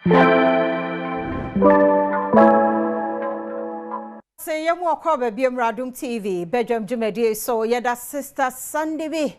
Sɛ yɛn mu ɔkɔ baabi Adom TV bɛdwam dwumadie so, yɛda Sister Sandy bi,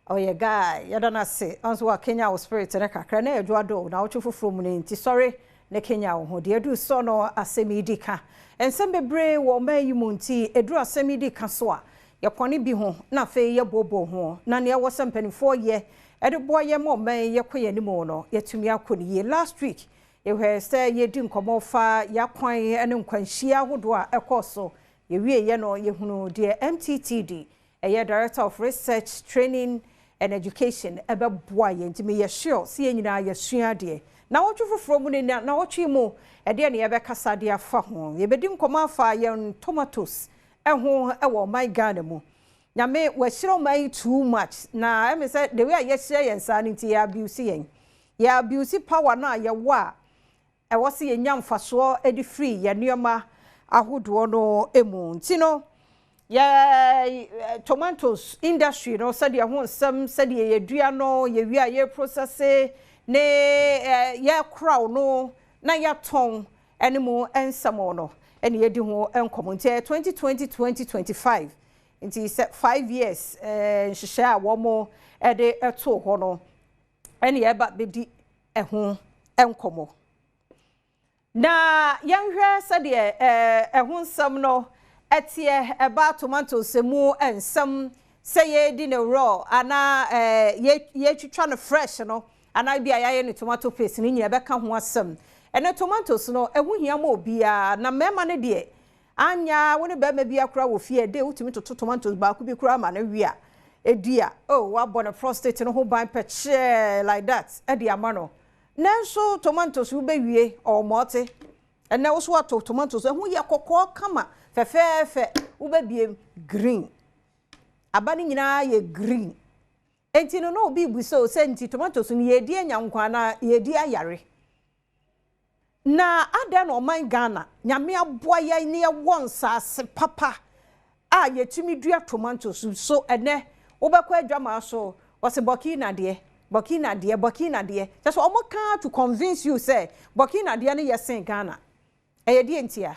ɔyɛ guy, yɛda no ase. Ɔnso wa Kenya wo spirit ne kakra na yɛdwo ado na wotwe foforɔ mu no, nti sɔre ne Kenya wo ho deɛ ɛduru sɔ no. Asɛm yi di ka, nsɛm bebree wɔ ɔman yi mu, nti ɛduru asɛm yi di ka so a, yɛpɔne bi ho na afei yɛbooboo ho na nea ɛwɔ sɛ mpanimfoɔ yɛ ɛde boa yɛ ma ɔman yi yɛkɔ yɛn anim no, yɛtumi akɔ ne yie. Last week yɛhwɛ sɛ yɛdi nkɔmmɔ fa yɛakwan ne nkwanhyia ahodoɔ a ɛkɔɔ so. Yɛwie yɛ no, yɛhunu deɛ MTTD, ɛyɛ Director of Research, Training and Education, ɛbɛboa yɛn, nti meyɛ sure sɛ yɛn nyinaa yɛsua adeɛ. Na wɔtwe foforɔ mu ne na wɔtwe mu ɛdeɛ ne yɛbɛkasa de afa ho, yɛbɛdi nkɔmmɔ afa yɛn tomatoes ɛho ɛwɔ ɔman Ghana mu. Nyame wɔahyerɛ ɔman yi too much, na ɛmi sɛ the way a yɛhyerɛ yɛn saa no nti, yɛ abuse yɛn, yɛ abuse power no a yɛwɔ a ɛwɔ sɛ yɛnya mfasoɔ de firi yɛn nneɛma ahodoɔ no mu. Nti no yɛ tomatoes industry no, sɛdeɛ ho nsɛm, sɛdeɛ yɛdua no, yɛwie a yɛ process ne yɛkoraw no na yɛatɔn ɛne mu nsɛm no ɛne yɛdi ho nkɔmmɔ. Nti ɛyɛ 2020 2025, nti sɛ 5 years nhyehyɛ a wɔn ɛde ɛtoo hɔ no ɛne yɛba bɛdi ɛho nkɔmmɔ. Na yɛnhwɛ sɛdeɛ ɛho nsɛm no ɛteɛ. Ɛba tomatoes mu nsɛm, sɛ yɛdi no raw anaa yɛtwitwa no fresh no, anaa bi a yɛayɛ no tomato paste no, nyinaa bɛka ho asɛm. Ɛne tomatoes no ɛho hia ma obiara, na mmarima no deɛ, anya wo ne bɛrima bi akora wɔ fie de, wotumi toto tomatoes baako bi koraa ma no wie a edi a, oh, wabɔ ne prostate no ho ban pɛkyɛɛ like that ɛde ama no. Nanso tomatoes wobɛwie ɔmɔte, ɛnɛ woso ato tomatoes, ɛho yɛ kɔkɔɔ kama fɛfɛɛfɛ, wobɛbie green, aba no nyinaa yɛ green. Enti no na obi bu sɛ o sɛ nti tomatoes no yɛdi anya nkwa na yɛdi ayare na adan na ɔman Ghana, Nyame aboa yɛn ne yɛwɔ nsaase papa a yɛtumi dua tomatoes so. Ɛnɛ wobɛkɔ adwamaa so, wɔsɛ Burkina deɛ, Burkina deɛ, Burkina deɛ, kyɛ sɛ ɔmo ka to convince you sɛ Burkina deɛ no yɛ sen Ghana. Ɛyɛ deɛ ntia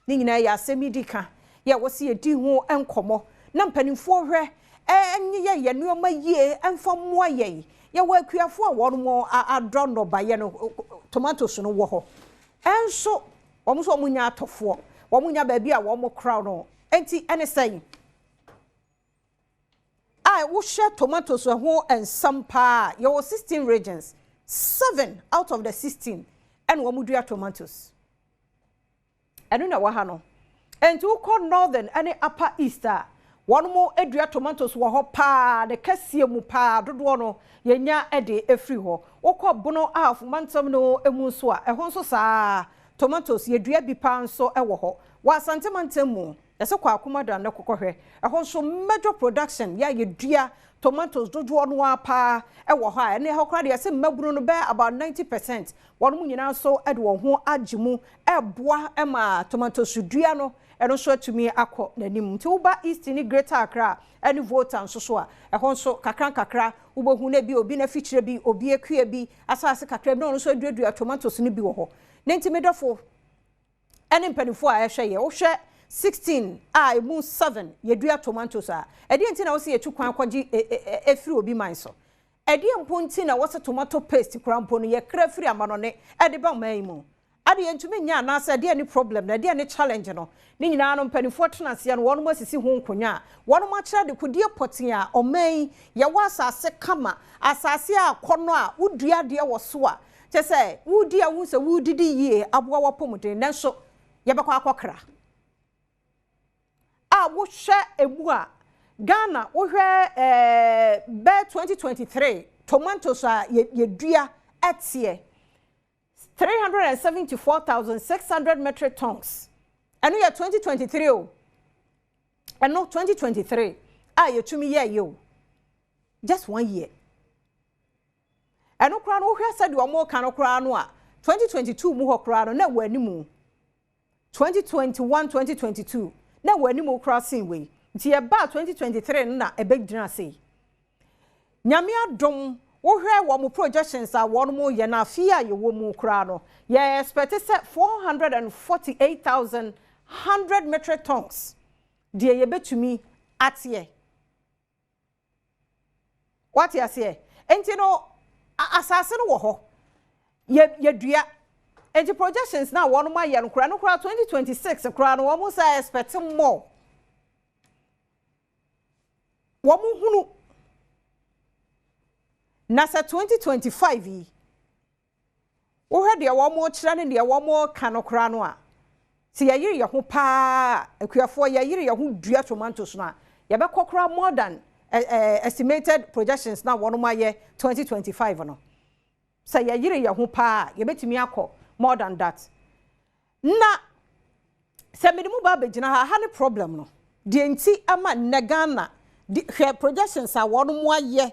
ne nyinaa yɛ asɛm yi di ka yɛ wɔsi yɛdi ho nkɔmɔ na mpanimfoɔ hwɛ ɛnyɛ yɛ yɛ nneɛma yie ɛmfa mmoa yɛn. Yɛwɔ akuafoɔ a wɔn adɔ nnɔbaeɛ no, tomatoes no wɔ hɔ, ɛnso wɔn nso wɔn nya atɔfoɔ, wɔn nya baabi a wɔn kora no. Nti ɛne sɛn a wohyɛ tomatoes ho nsɛm paa? Yɛwɔ 16 regions, seven out of the 16 ɛna wɔn dua tomatoes. Ɛno na ɛwɔ ha no. Nti wokɔ Northern ɛne Upper East a, wɔn mo dua tomatoes wɔ hɔ paa, ne kɛseɛ mu paa dodoɔ no yɛnya de efiri hɔ. Wokɔ Bono a mantam no mu nso a, ɛhɔ nso saa, tomatoes yɛdua bi paa nso wɔ hɔ. Wɔ Asante mantam mu, yɛsɛ kɔ Akomadan ne kɔkɔhwɛ, ɛhɔ nso major production yɛ a yɛdua tomatoes dodoɔ no ara paa ɛwɔ hɔ a, ɛne ɛhɔ koraa deɛ, yɛsɛ mmabunu no bɛyɛ about 90%, wɔn mu nyinaa nso de wɔn ho agye mu ɛboa ma tomatoes dua no, ɛno nso atumi akɔ n'anim. Nti woba East ne Greater Accra ɛne Volta nso so a, ɛhɔ nso kakra nkakra wobɛhu na bi obi n'afikyire bi, obi akua bi asase kakra bi na ɔno nso aduadua tomatoes no bi wɔ hɔ. Ne nti medɔfo ɛne mpanimfoɔ a ɛhwɛ yɛ, wohwɛ 16 a emu 7 yɛdua tomatoes a, ɛdeɛ nti na wɔsɛ yɛtu kwan kɔgye efiri obi man so? Ɛdeɛ mpo nti na wɔsɛ tomato paste kora mpo no yɛkra firi amanɔne ɛde ba ɔman yi mu? Ade yɛntumi nya anaasɛ ɛdeɛ ne problem na ɛdeɛ ne challenge no? Ne nyinaa no, mpanimfoɔ tena aseɛ no, wɔn asisi ho nkonnwa a wɔn akyerɛ de kodie pɔtee a ɔman yi yɛwɔ asase kama, asase a akɔnɔ a wodua adeɛ wɔ so a, kyɛ sɛ wodi a wohu sɛ wodidi yie aboa wapɔmuden, nanso yɛbɛkɔ akɔkra a wohwɛ emu a Ghana, wohwɛ bɛɛ 2023 tomatoes a yɛdua ɛteɛ 374,600 metric tons. Ɛno yɛ 2023 o, ɛno 2023 a yɛtumi yɛ yɛ o, just one year. Ɛno koraa no, wohwɛ sɛdeɛ ɔmo ka no koraa no a, 2022 mu hɔ koraa no na ɛwɔ animu, 2021, 2022 na ɛwɔ animu koraa sen wei. Nti yɛbaa 2023 no na ɛbɛgyina ase yi. Nyame adom, Wohwɛ wɔn projections a wɔn yɛ no, afe a yɛwɔ mu koraa no, yɛ expect sɛ 448,100 metric tons deɛ yɛbɛtumi ateɛ. Wate aseɛ? Nti no asase no wɔ hɔ, yɛ yɛdua. Nti projections na wɔn ayɛ no koraa no koraa, 2026 koraa no, wɔn sɛ expect more. Wɔn hunu na sɛ 2025 yi, wohwɛ deɛ wɔn kyerɛ ne deɛ wɔn ka no koraa no a, sɛ yɛyere yɛn ho paa, akuafoɔ, yɛyere yɛn ho dua tomatoes no a, yɛbɛkɔ koraa more than estimated projections na wɔn ayɛ 2025 no. Sɛ yɛyere yɛn ho paa, yɛbɛtumi akɔ more than that. Na sɛ mede mu ba abɛgyina ha ha ne problem no deɛ nti ama nnɛ Ghana di, hwɛ projections a wɔn mo ayɛ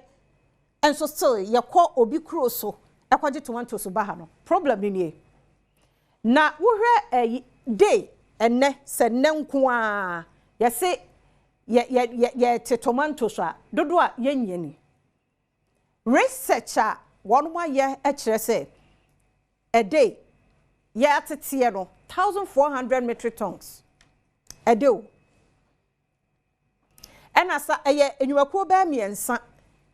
nso, still yɛkɔ obi kuro so ɛkɔgye tomatoes ba ha no, problem no nie. Na wohwɛ ɛyi day ɛnɛ sɛ nnɛ nko a yɛse yɛ yɛ yɛ yɛte tomatoes a dodoɔ a yɛnyɛ ni. Research a wɔn mo ayɛ kyerɛ sɛ a day yɛateteɛ no 1400 metric tons a day o. Ɛna sa ɛyɛ nnwumakuo bɛyɛ mmiɛnsa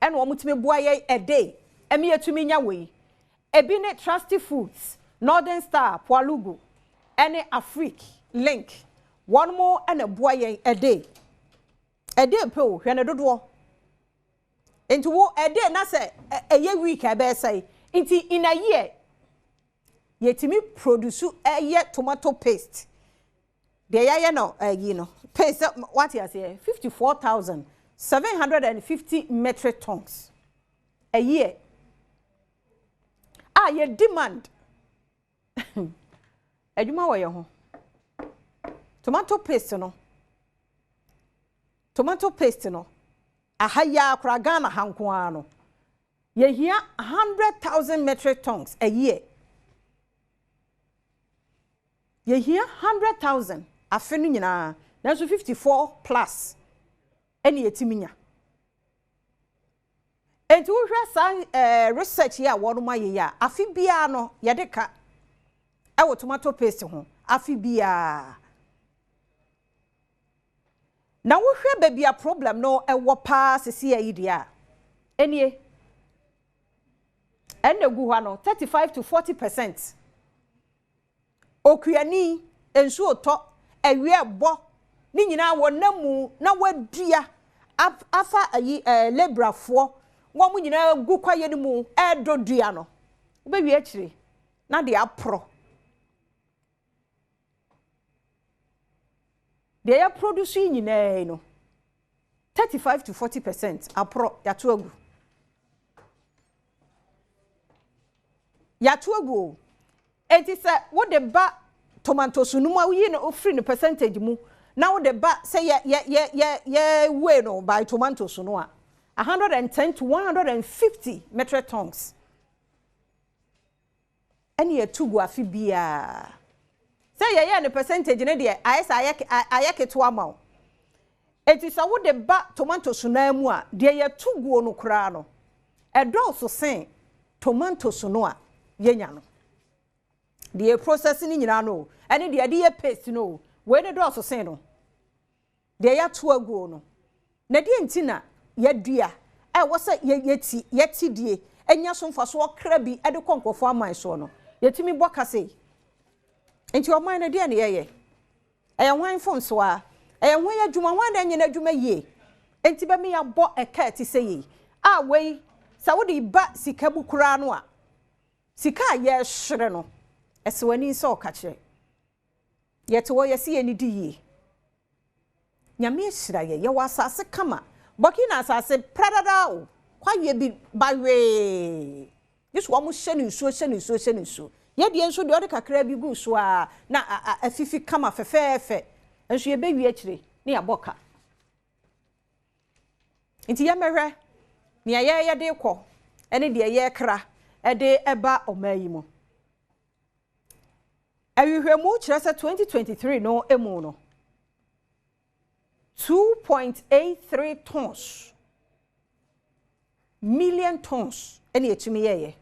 ɛna wɔn tumi boa yɛ a day ɛmi yɛtumi nya wɔ yi. Ebi ne Trusty Foods, Northern Star, Pwalugu ɛne Afrique Link. Wɔn mo ɛna boa yɛn a day, a day pe o. Hwɛ ne dodoɔ nti wo a day na sɛ ɛyɛ week a, ɛbɛyɛ sɛ nti in a year yɛtumi produce ɛyɛ tomato paste deɛ yɛayɛ no ɛyi no paste, wate aseɛ, 54,750 metric tons a year a yɛ demand. Adwuma wɔ yɛn ho. Tomato paste no, tomato paste no aha yi akora Ghana ha nko ara no, yɛhia 100,000 metric tons a year. Yɛhia 100,000 afe no nyinaa, nanso 54 plus ɛne yɛtumi nya. Nti wohwɛ saa research yi a wɔn ayɛ yi a, afe biara no yɛde ka ɛwɔ tomato paste ho afe biara. Na wohwɛ baabi a problem no ɛwɔ paa sisi ayi deɛ a, ɛnie ɛna egu hɔ no, 35 to 40%. Okuani, nsuo tɔ, awia bɔ, ne nyinaa wɔ nam mu na wadua afa ayi labourerfoɔ wɔn nyinaa gu kwaeɛ no mu ɛɛdɔ dua no, wobɛwie akyire na deɛ aporɔ deɛ yɛ produce yi nyinaa yi no, 35 to 40% aporɔ, yɛato agu, yɛato agu o. Eti sɛ wode ba tomatoes no mu a, woyi no ofiri no percentage mu na wode ba sɛ yɛ yɛ yɛ yɛ yɛ weigh no by tomatoes no a, 110 to 150 metric tons ɛne yɛtu gu afe biara. Sɛ yɛyɛ no percentage no deɛ, ayɛ sɛ ayɛ ketewa ma wo. Eti sɛ wode ba tomatoes naa mu a, deɛ yɛtu guo no koraa no ɛdɔɔso sen tomatoes no a yɛnya no. Deɛ process no nyinaa no, ɛne deɛ yɛde yɛ paste no o, wei ne dɔɔso sen no deɛ yɛato aguo no. Na deɛ nti na yɛdua ɛwɔ sɛ yɛti yɛti die ɛnya so mfasoɔ kra bi ɛde kɔ nkurɔfoɔ aman soɔ no, yɛtumi bɔ kasa yi. Nti ɔman no deɛ ne yɛyɛ ɛyɛ hwan mfomso a ɛyɛ hwan adwuma, hwan na ɛnyɛ n'adwuma yie nti bɛmi yɛabɔ ɛka ɛte sɛ yie a wei? Sɛ wode ba sika mu koraa no a, sika a yɛrehyere no ɛsɛ w'ani sɛ ɔka kyerɛ yɛte hɔ yɛsi yɛn di yie. Nyame ahyira yɛ, yɛwɔ asase kama. Burkina asase pradada o, kwaeɛ bi bawee gye so wɔn hyɛ ne nsuo, hyɛ ne nsuo, hyɛ ne nsuo. Yɛdeɛ nso deɛ, ɔde kakra bi gu so a na afifi kama fɛfɛɛfɛ, nso yɛbɛwie akyire ne yɛabɔ ka. Nti yɛmɛhwɛ nea yɛyɛ de kɔ ɛne deɛ yɛrekra ɛde ɛba ɔman yi mu. Ahwehwɛmu kyerɛ sɛ 2023 no mu no, 2.83 tons. million tons ɛna yɛtumi yɛeɛ.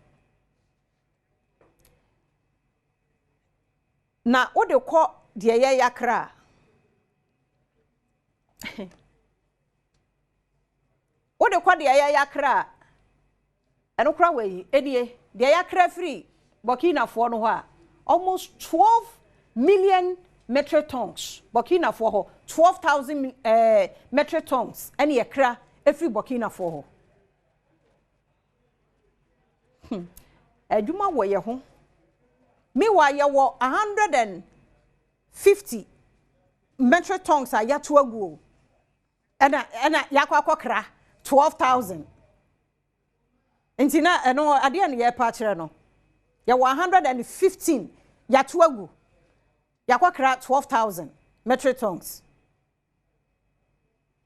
Na wode kɔ deɛ yɛyɛ akra a, wode kɔ deɛ yɛyɛ akra a, ɛno koraa wɔ yi, ɛnie, deɛ yɛakra firi Burkinafoɔ no hɔ a, almost 12 million metric tons, Burkinafoɔ hɔ, 12,000 eh, metric tons ɛne yɛkra ɛfiri Burkinafoɔ hɔ. Hmm. Adwuma wɔ yɛ ho. Meanwhile, yɛwɔ 150 metric tons a yɛato agu o. Ɛna ɛna yɛakɔ akɔkra 12,000. Nti na ɛno adeɛ no yɛrepa akyerɛ no. Yɛwɔ 115 yɛato agu. Yɛakɔkra 12,000 metric tons.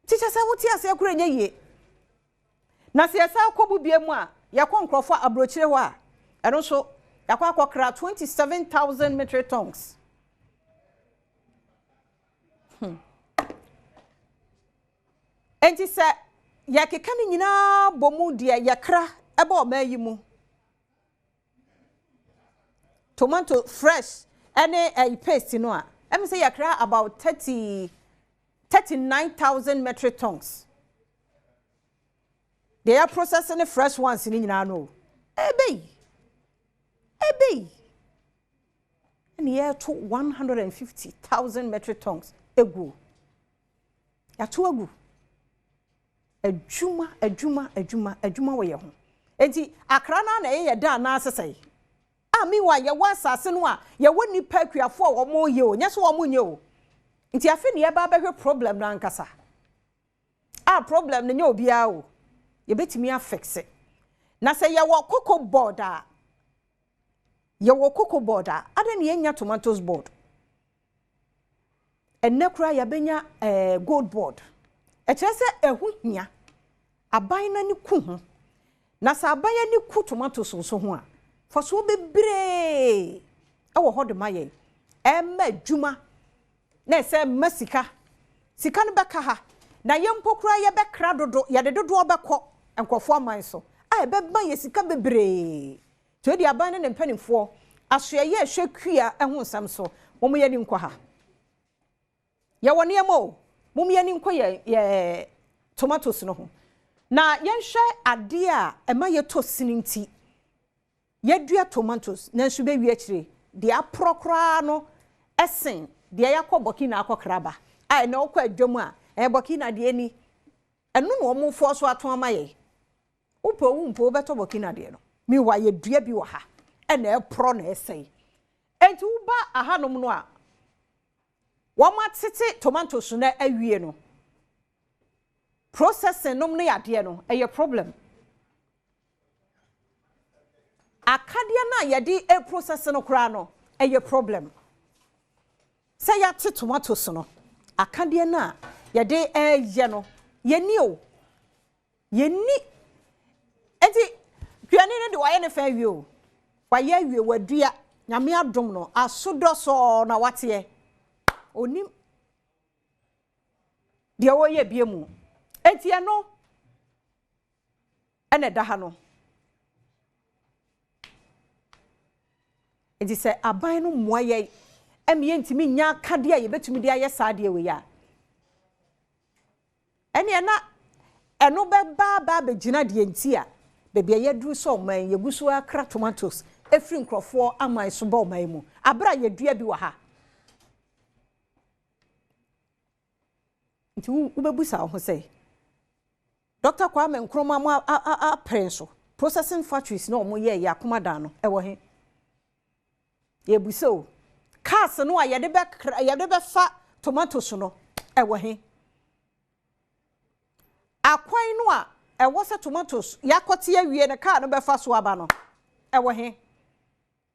Nti kyɛ sɛ wote aseɛ koraa ɛnyɛ yie. Na sɛ yɛsan kɔ mu bie mu a, yɛkɔ nkurɔfoɔ aburokyire hɔ a, ɛno nso yɛakɔ akɔkra 27,000 metric tons. Enti sɛ yɛkeka ne nyinaa bɔ mu deɛ yɛkra ɛbɔ ɔman yi mu, tomato fresh ɛne ɛyi paste no a, ɛmi sɛ yɛkra about 30 39,000 metric tons. Deɛ yɛ process ne fresh ones ne nyinaa no, ɛbɛyi ɛbɛyi ɛna yɛto 150,000 metric tons egu. Yɛato agu. Adwuma, adwuma, adwuma, adwuma wɔ yɛn ho. Enti akra no ara na ɛyɛ yɛ dɛ anaa sesɛe? A meanwhile yɛwɔ asase no a yɛwɔ nnipa akuafoɔ a wɔn yɛ o, nyɛ sɛ wɔn nyɛ o. Nti afe na yɛba abɛhwɛ problem no ankasa. A problem no nyɛ obiara o. Yɛbɛtumi afixe. Na sɛ yɛwɔ cocoa board a, yɛwɔ cocoa board a, adɛn na yɛnnya tomatoes board? Ɛnnɛ koraa yɛabɛnya eh, gold board. Ɛkyerɛ sɛ ɛho hia. Aban no ani ku ho. Na sɛ aban ani ku tomatoes nso ho a, mfasoɔ bebree wɔ hɔ de ma yɛn. Ɛmma adwuma na ɛsɛ mma sika. Sika no bɛka ha. Na yɛn mpo koraa yɛbɛkra dodo, yɛde dodoɔ bɛkɔ nkurɔfoɔ aman so a ɛbɛma yɛ sika bebree. Nti wei deɛ aban ne ne mpanimfoɔ asoɛeɛ ɛhwɛ kua ho nsɛm so, mom yɛni nkɔ ha. Yɛwɔ nneɛma o, mom yɛni nkɔ yɛ yɛ tomatoes no ho. Na yɛnhwɛ adeɛ a ɛma yɛtɔ sini nti yɛdua tomatoes nanso bɛwie akyire deɛ aporɔ koraa no ɛsen deɛ yɛakɔ Burkina akɔkra aba a ɛnɛ wokɔ adwam a ɛɛ Burkina deɛ ni ɛno na wɔn foɔ so atɔn ama yɛn. Wopɛ o wompɛ o wobɛtɔ Burkina deɛ no. Meanwhile yɛdua bi wɔ ha ɛna ɛporɔ na ɛsɛe. Enti woba ahanom no a wɔatete tomatoes no awie no, processing nom ne adeɛ no ɛyɛ problem. Akadeɛ no a yɛde process no koraa no ɛyɛ problem. Sɛ yɛate tomatoes no, akadeɛ no a yɛde ɛyɛ no yɛnni o. Yɛnni. Enti kuani no de wayɛ ne fɛ awie o. Wayɛ awie, wadua. Nyame adom no, aso dɔ sɔɔ na wateɛ. Onim deɛ ɔreyɛ bie mu. Enti ɛno ɛna ɛda ha no. Enti sɛ aban no mmoa yɛn ɛma yɛntumi nya akadeɛ a yɛbɛtumi de ayɛ saa adeɛ wei a, Ɛnneɛ na ɛno bɛba aba abɛgyina deɛ nti a baabi a yɛaduru sɛ ɔman yi, yɛgu so ara kra tomatoes firi nkurɔfoɔ aman so ba ɔman yi mu, aberɛ a yɛdua bi wɔ ha. Nti wobɛbusa wo ho sɛ, Dɔkta Kwame Nkrumah mo apere nso, processing factories na wɔn yɛɛ yɛ akomadan no, ɛwɔ he? Yɛbusa o, cars no a yɛde bɛkra, yɛde bɛfa tomatoes no, ɛwɔ he? Akwan no a ɛwɔ sɛ tomatoes yɛakɔte awie no kaa no bɛfa so aba no, ɛwɔ he?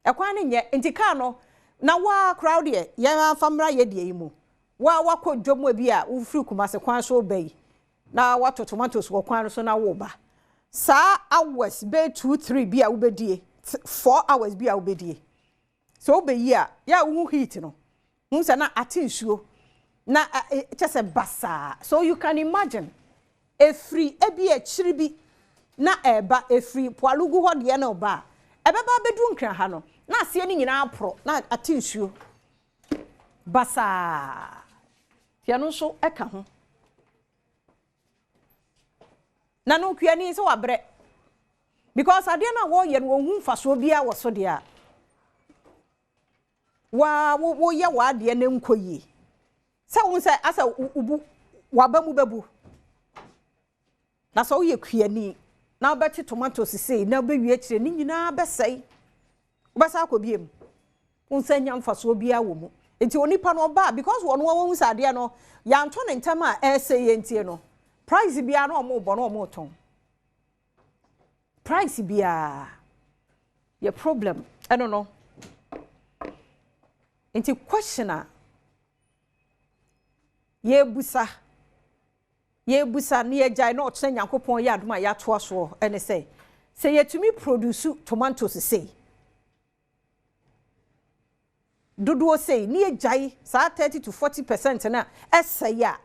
Ɛkwan no nyɛ, nti kaa no, na wo ara koraa wo deɛ, yɛn ara mfa mmra yɛ deɛ yi mu. Wo ara woakɔ dwam ebi a wofiri Kumasi kwan so reba yi, na woatɔ tomatoes wɔ kwan no so na woreba. Saa hours bɛyɛ 2, 3 bi a wobɛdie, 4 hours bi a wobɛdie. Sɛ wobɛyi a, yɛ a wohu heat no, hu sɛ na ate nsuo, na kyɛ sɛ basaa. So you can imagine, ɛfiri ebi akyiri bi. na ɛreba, ɛfiri Pwalugu hɔ deɛ na ɔba a, ɛbɛba abɛduru Nkran ha no, na aseɛ no nyinaa aporɔ na ate nsuo basaa. Nti ɛno nso ka ho. Na no kuani sɛ wabrɛ because adeɛ no a wɔreyɛ no wɔnhu mfasoɔ biara wɔ so deɛ a, waa wo woyɛ w'adeɛ no nkɔ yie. Sɛ wohu sɛ asɛ wo bu w'aba mu bɛbu. Na sɛ woyɛ kuani na wobɛte tomatoes sei na wobɛwie akyire ne nyinaa bɛsɛe. Wobɛsan akɔ biom. Wo nsa nnya mfasoɔ biara wɔ mu. Nti onipa no ɔba a because wɔn wɔn sɛ adeɛ no yɛantɔ ne ntɛm a ɛresɛe yɛ ntie no price biara na wɔn rebɔ na wɔn retɔn. Price biara yɛ problem ɛno no. Nti question a yɛrebusa yɛrebusa na yɛagyae na ɔkyena Nyankopɔn yɛ adom a yɛatoa soɔ ne sɛ, sɛ yɛtumi produce tomatoes sei, dodoɔ sei, na yɛgyae saa 30 to 40% no a ɛsɛe a,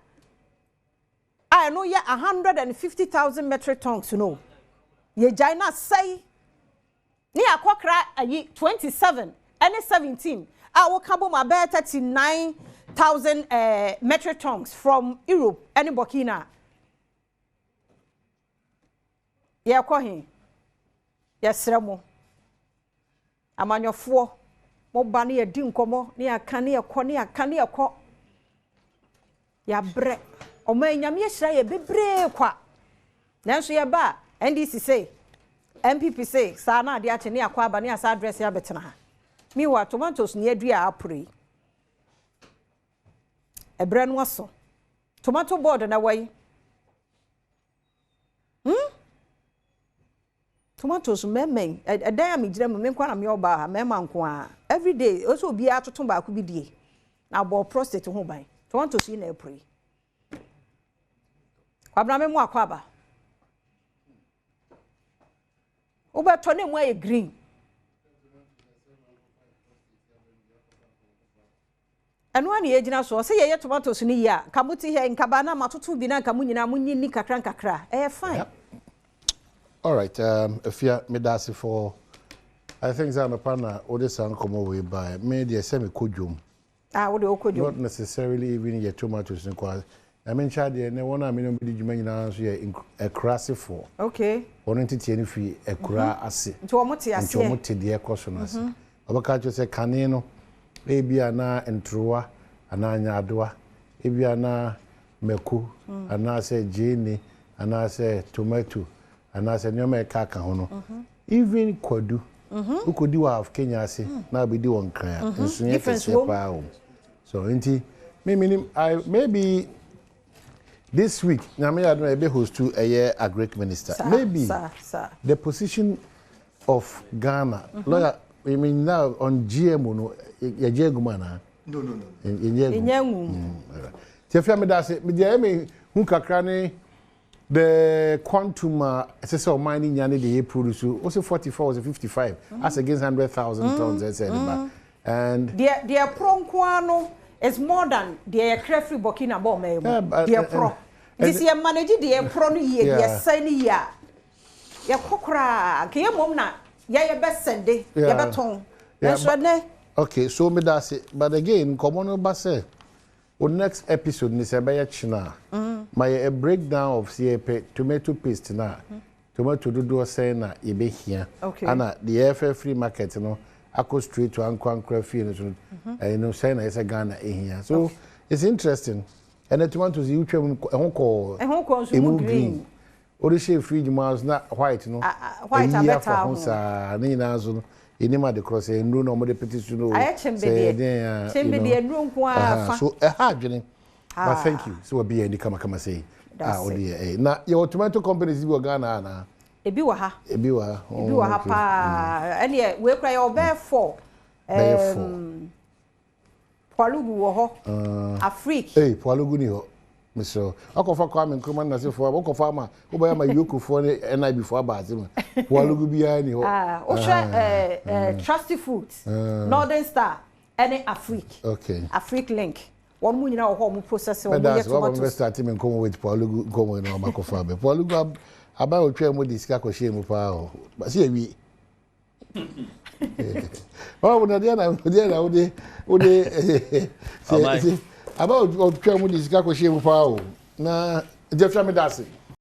a ɛno yɛ 150,000 metric tons no, yɛgyae no asɛe ne yɛakɔkra ayi 27 ne 17 a woka bom a bɛyɛ 39,000 eh, metric tons from Europe ne Burkina. Yɛkɔ he? Yɛsrɛ mo. Amanyɔfoɔ, moba ne yɛdi nkɔmmɔ ne yɛaka ne yɛkɔ ne yɛaka ne yɛkɔ. Yɛabrɛ. Ɔman yi Nyame ahyira yɛ bebree kwa. Nanso yɛba a, NDC se, NPP se, saa na adeɛ akye ne yɛakɔ aba ne yɛasan adrɛse abɛtena ha. Meanwhile, tomatoes ne yɛadua a apore yi. Ɛberɛ no aso. Tomato board na ɛwɔ yi. Hmm? Tomatoes mmarima yi, ɛdan a megyina mu, me nko ara na meyɛ ɔbaa ha, mmarima nko ara. Everyday, ɛwɔ sɛ obiara toto baako bi die. Na abɔ prostate ho ban. Tomatoes yi na ɛpore yi. Kwabena me mu akɔ aba. Wobɛtɔ na emu ayɛ green. Ɛno ara na yɛgyina so. Ɔsɛ yɛyɛ tomatoes no yie a, nka mote ha yi, nka baa na matoto bi na nka mo nyinaa monyi nni kakra nkakra. Ɛyɛ fine. Yep. Alright, Afia, meda ase for I think sɛ anɔpa na wode saa nkɔmmɔ wei baeɛ. Me deɛ sɛ mekɔ dwom. Ah, wode wokɔ dwom. Not necessarily even yɛ tomatoes nko ara. Nyame nkyɛ adeɛ, nnɛ wɔn a me ne wɔn bɛdi dwuma nyinaa nso yɛ akurasefoɔ. Okay. Wɔn nteteɛ no firi akuraa ase. Nti wɔn te aseɛ. Nti wɔn te deɛ ɛkɔ so no ase. Wɔbɛka akyerɛ sɛ kane no, ebia na ntorowa anaa nyaadoa, ebia na mako anaasɛ gyeene anaasɛ tomato anaasɛ nneɛma a ɛkaka ho no, even kwadu, wokɔdi wɔ Half Kenya ase na wobɛdi wɔ Nkran a, nsonoeɛ kɛseɛ paa wɔ mu. So nti, me menim, I maybe this week, Nyame yɛ adom a yɛbɛ host ɛyɛ Agric Minister. Maybe the position of Ghana lawyer I mean now on GMO no yɛgye agu mu anaa? No no no. Yɛnyɛ agu mu. Nti afei meda ase mede ɛyɛ me hu kakra ne the quantum a ɛsɛ sɛ ɔman no nya ne deɛ yɛ produce wo sɛ 44 sɛ 55 as against 100,000 tons ɛsɛ ɛde ba and deɛ deɛ porɔ nko ara no is more than deɛ yɛkra firi Burkina bɔ ɔman yi mu deɛ porɔ nti sɛ yɛ manage deɛ porɔ no yie deɛ sɛe no yie a Yɛkɔ koraa nka yɛ mmom na yɛ yɛbɛ sɛnde, yɛbɛ tɔn. Nanso ɛnɛ. Okay, so meda ase but again nkɔmmɔ no ba sɛ wo next episode no sɛ ɛbɛyɛ kyena a ma yɛ a breakdown of sɛ yɛpɛ tomato paste no a tomato dodoɔ sɛn na yɛbɛhia ana deɛ yɛfɛ firi market no akɔ straight to ankorankora fie no so no ɛyi no sɛn na ɛsɛ Ghana ɛhia so it's interesting ɛnɛ tomatoes yi wotwa mu ɛho kɔɔ emu green. Wode hyɛɛ fridge mu ara nso na white no ayiyi afa ho saa. Ne nyinaa nso no, yɛnnim ade korɔ, sɛ nnuro na wɔde pete so no o, sɛ ɛyɛ deɛn a, you know. Aha, so ɛha adwene. But thank you sɛ wabue yɛn ani kamakama sei a wode yɛ ɛyi. Na yɛwɔ tomato companies bi wɔ Ghana ha anaa? Ebi wɔ ha. Ebi wɔ ha. Ebi wɔ ha paa. Ɛneɛ wei koraa yɛwɔ bɛyɛ four. Bɛyɛ four. Pwalugu wɔ hɔ. Afrik. Ei Pwalugu ni hɔ. Mesrɛ wo. Wakɔfa Kwame Nkrumah ne n'asefoɔ aba. Wokɔfa ama wobɛyɛ ama Yoko foɔ ne NIB foɔ aba ase ma. Pwalugu biara ni hɔ. Ah, wohwɛ eh, eh, Trusty Foods, Northern Star, ɛne Afrik. Okay. Afrik Link. Wɔn mu nyinaa wɔ hɔ a wɔn process, wɔn Mɛda yɛ ase. Waba tomatoes. mebɛ start me nkɔmmɔ with Pwalugu nkɔmmɔ yi na wama kɔfa abɛ. Pwalugu ab Aban a otwaa mu de sika kɔhyɛɛ mu paa o. Basi awie. Ɔwɔ na deɛ na deɛ na wode wode sɛ sɛ aban a otwaa mu de sika kɔhyɛɛ mu paa o. Na nti afia meda ase.